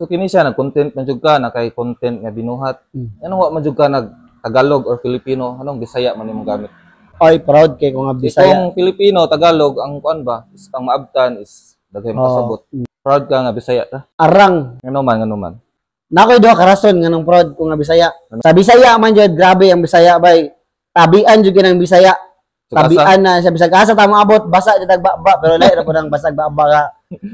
So kini siya nag-content man jud ka na kay content nga binuhat. Anong wa man jud ka nag Tagalog or Filipino, anong Bisaya man imong gamit? Ay, proud kay ko nga Kasi Bisaya. kung Filipino, Tagalog, ang kuan ba, is, ang maabtan is daghay makasabot. Proud ka nga Bisaya ta. Arang. Ngano man, ngano man. Nakoy duha ka rason nganong proud ko nga Bisaya. Sa Bisaya man jud, grabe ang Bisaya bay. Tabian jud kinang Bisaya. So, asa? Tabian na sa bisag asa ta maabot, basa jud ba, pero lahi ra pud ang basag ba ka.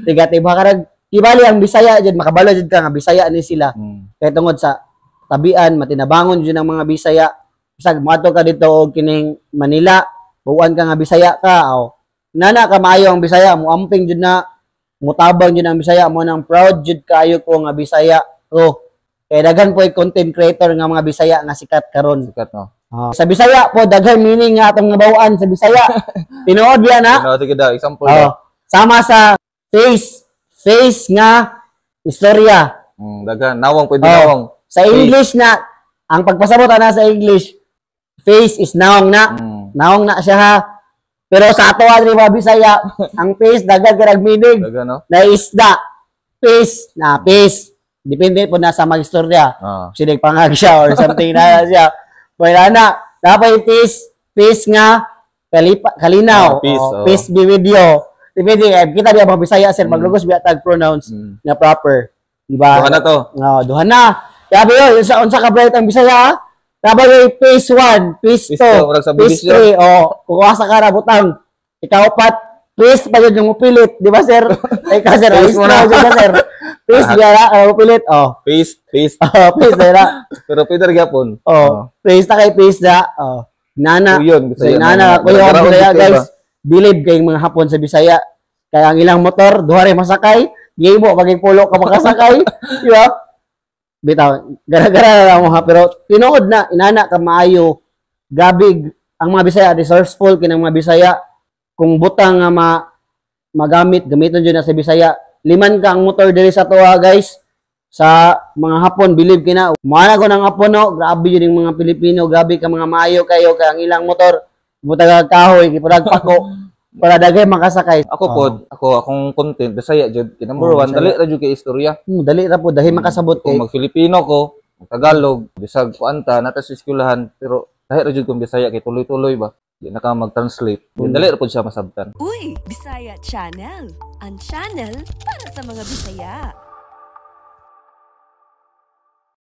Tiga-tiba karag kibali ang Bisaya jud, makabalo jud ka nga Bisaya ni sila. Kay tungod sa tabian, matinabangon jud ang mga Bisaya. Bisag moadto ka dito og kining Manila, buwan ka nga Bisaya ka, aw. Nana ka maayo ang Bisaya, muamping jud na, mutabang jud ang Bisaya mo, nang proud jud kaayo ko nga Bisaya. Oh, kay daghan po content creator nga mga Bisaya nga sikat karon. Sikat, no? Ah. Sa Bisaya po daghan meaning nga atong nabawaan sa Bisaya. Tinuod biya na? Ano, sige daw, example Oh, daw. Sama sa face, face nga istorya. Daghan nawong pwede Oh. nawong. Sa Face. English na, ang pagpasabot ana sa English, face is naong na. Naong na siya ha. Pero sa ato diri mga Bisaya, ang face daghan karag meaning. Daghan, no? Na isda, face, na face. Depende po na sa magistorya. Sinig pangag siya or something na siya. Pero na, dapat face, face nga kalipa, kalinaw. Ah, peace, Oh, oh. peace be with you. Depende, eh, kita biya mga Bisaya, sir, maglugos biya tag pronouns na proper. Diba? Duha na to. Oh, duha na. Grabe yun, unsa unsa ka bright ang Bisaya, ah? Dapat yung phase 1, phase Phase 2, 2, murag sa phase subdivision. 3, oh, kung asa ka na butang, ikaupat, phase pa yun yung mupilit, di ba, sir? Ikaw, sir, Phase ayos mo na, na. di ba, sir? Phase biya na, oh, mupilit, oh. Face, face. Oh, phase na na. Pero pwede ra gyapon. Oh, phase na kay phase na, oh. Nana, Kuyon, so, Bisaya. nana, kuya, Garaon Bisaya, jud kayo guys, ba? bilib kayong mga Hapon sa Bisaya. Kaya ang ilang motor, duha rin masakay, gimo, maging pulo ka makasakay, di ba? Bitaw, gara-gara na lang mo ha, pero tinuod na, inana ka maayo, gabi, ang mga Bisaya, resourceful kinang mga Bisaya, kung butang nga magamit, gamiton jud na sa Bisaya. Liman ka ang motor diri sa tuwa, guys, sa mga Hapon, bilib kina. Mana ko ng Hapon, no, grabe yun yung mga Pilipino, grabe ka mga maayo kayo, kay ang ilang motor, butag kahoy, kipurag pako, para daghay makasakay. Ako pod, ako akong content Bisaya jud. Kay number Oh, one, Bisaya. dali ra jud kay istorya. Dali ra po, dahil makasabot kay Kung mag-Filipino ko, mag Tagalog, bisag kuanta nata sa eskwelahan, pero dahil ra jud kung Bisaya kay tuloy-tuloy ba. Di na ka mag-translate. Dali ra pod siya masabtan. Uy, Bisaya Channel. Ang channel para sa mga Bisaya.